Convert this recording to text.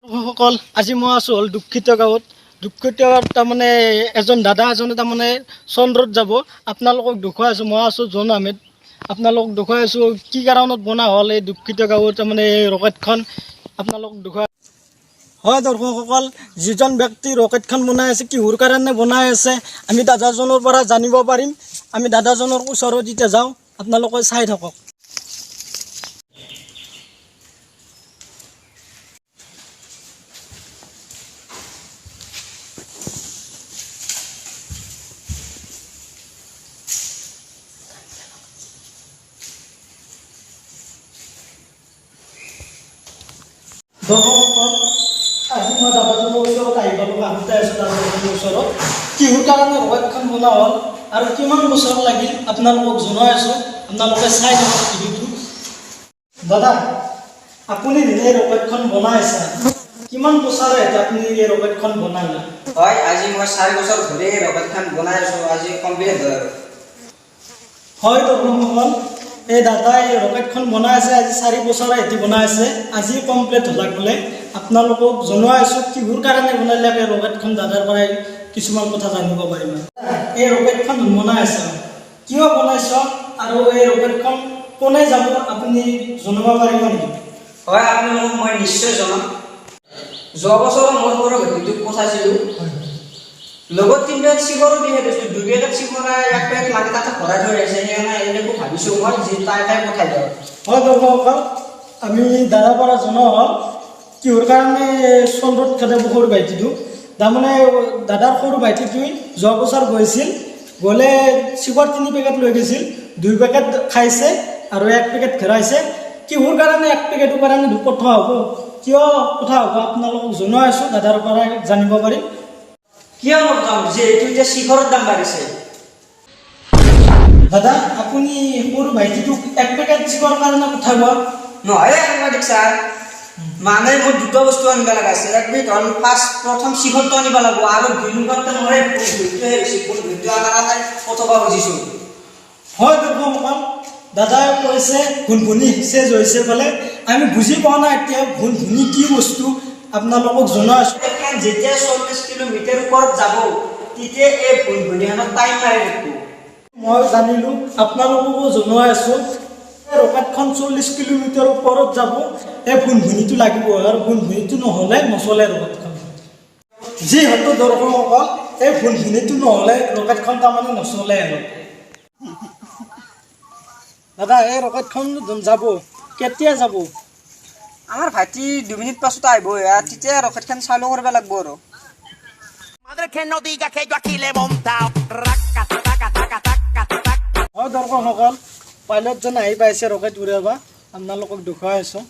সকল, আজি মই আছোঁ হ'ল দুখিত গাঁৱত। দুখিত গাঁৱত তাৰমানে এজন দাদা এজনে তাৰমানে চন্দ্ৰত যাব। আপোনালোকক দেখুৱাই আছোঁ, মই আছোঁ জোন আহমেদ। আপোনালোকক দেখুৱাই আছোঁ কি কাৰণত বনা হ'ল এই দুখিত গাঁৱৰ তাৰমানে এই ৰকেটখন আপোনালোকক দেখুৱাই। হয় দৰ্শকসকল, যিজন ব্যক্তি ৰকেটখন বনাই আছে, কিহৰ কাৰণে বনাই আছে, আমি দাদাজনৰ পৰা জানিব পাৰিম। আমি দাদাজনৰ ওচৰত এতিয়া যাওঁ, আপোনালোকে চাই থাকক। দৰ্শকসকল, আজি মই দাদাজনৰ ওচৰত আহি পালোঁ। আহোঁতে আছোঁ দাদাজনৰ ওচৰত। কিহৰ কাৰণে ৰকেটখন বনোৱা হ'ল আৰু কিমান বছৰ লাগিল, আপোনালোকক জনাই আছোঁ। আপোনালোকে চাই থাকক ভিডিঅ'টো। দাদা, আপুনি এই ৰকেটখন বনাই আছে, কিমান বছৰ এতিয়া আপুনি এই ৰকেটখন বনালে? হয়, আজি মই 4 বছৰ ধৰি এই ৰকেটখন বনাই আছোঁ। আজি কমপ্লিট হ'ল আৰু। হয় দৰ্শকসকল, এই দাদাই এই ৰকেটখন বনাই আছে, আজি 4 বছৰ এটি বনাই আছে, আজি কমপ্লিট হ'লাক বোলে। আপোনালোকক জনোৱাই আছোঁ কিহৰ কাৰণে বনালে এই ৰকেটখন, দাদাৰ পৰাই কিছুমান কথা জানিব পাৰিম। এই ৰকেটখন বনাই আছে, কিয় বনাইছ আৰু এই ৰকেটখন কোনে যাব, আপুনি জনাব পাৰিব নেকি? হয়, আপোনালোকক মই নিশ্চয় জনাম। যোৱা বছৰ মোৰ সৰু ভাইটিটোক পঠাইছিলোঁ। লগত 3 পেকেট চিখৰো দি দিছোঁ। 2 পেকেট চিখৰ, 1 পেকেট মানে তাতে ভৰাই থৈ আহিছে। সেইকাৰণে এনেকৈ ভাবিছোঁ মই যে তাই তাই পঠাই দিওঁ। হয় দৰ্শকসকল, আমি দাদাৰ পৰা জনোৱা হ'ল কিহৰ কাৰণে চন্দ্ৰত খেদাব সৰু ভাইটিটোক। তাৰমানে দাদাৰ সৰু ভাইটিটোৱে যোৱা বছৰ গৈছিল, গ'লে চিখৰ 3 পেকেট লৈ গৈছিল। 2 পেকেট খাইছে আৰু 1 পেকেট ঘূৰাইছে। কিহৰ কাৰণে 1 পেকেটৰ কাৰণে পঠোৱা হ'ব, কিয় কথা হ'ব, আপোনালোকক জনোৱাই আছোঁ, দাদাৰ পৰাই জানিব পাৰিম। কিয় নযাম, যিহেতু এতিয়া চিখৰৰ দাম বাঢ়িছে। দাদা, আপুনি সৰু ভাইটিটোক 1 পেকেট চিখৰ কাৰণে পঠাব? নহয় সাংবাদিক ছাৰ, মানে মোৰ দুটা বস্তু আনিব লগা আছে। একবিধ হ'ল ফাৰ্ষ্ট প্ৰথম চিখৰটো আনিব লাগিব আৰু 2 নম্বৰতে মোৰ এই ভুলটোহে হৈছে। ভুল ভুলটো অনাৰ কাৰণে পঠাব খুজিছোঁ। হয় দৰ্শকসকল, দাদাই কৈছে ভুনভুনি চেজ হৈছে বোলে। আমি বুজি পোৱা নাই এতিয়া ভুনভুনি কি বস্তু, আপোনালোকক জনাই আছোঁ। এখন যেতিয়া 40 কিলোমিটাৰ ওপৰত যাব, তেতিয়া এই ভুনভুনিখনত টাইম মাৰি থাকিব। মই জানিলোঁ, আপোনালোককো জনাই আছোঁ। এই ৰকেটখন 40 কিলোমিটাৰ ওপৰত যাব, এই ভুনভুনিটো লাগিব আৰু ভুনভুনিটো নহ'লে নচলে ৰকেটখন। যিহেতু দৰ্শকসকল, এই ভুনভুনিটো নহ'লে ৰকেটখন তাৰমানে নচলে। আৰু দাদা, এই ৰকেটখন যাব কেতিয়া যাব? আমাৰ ভাইটি 2 মিনিট পাছত আহিব, তেতিয়া ৰকেটখন চালু কৰিব লাগিব আৰু। Madre que no diga que yo aquí le he montao. Raca, taca, taca, taca, taca. হয় দৰ্শকসকল, পাইলটজন আহি পাইছে ৰকেট উৰাব। আপোনালোকক দেখুৱাই আছোঁ।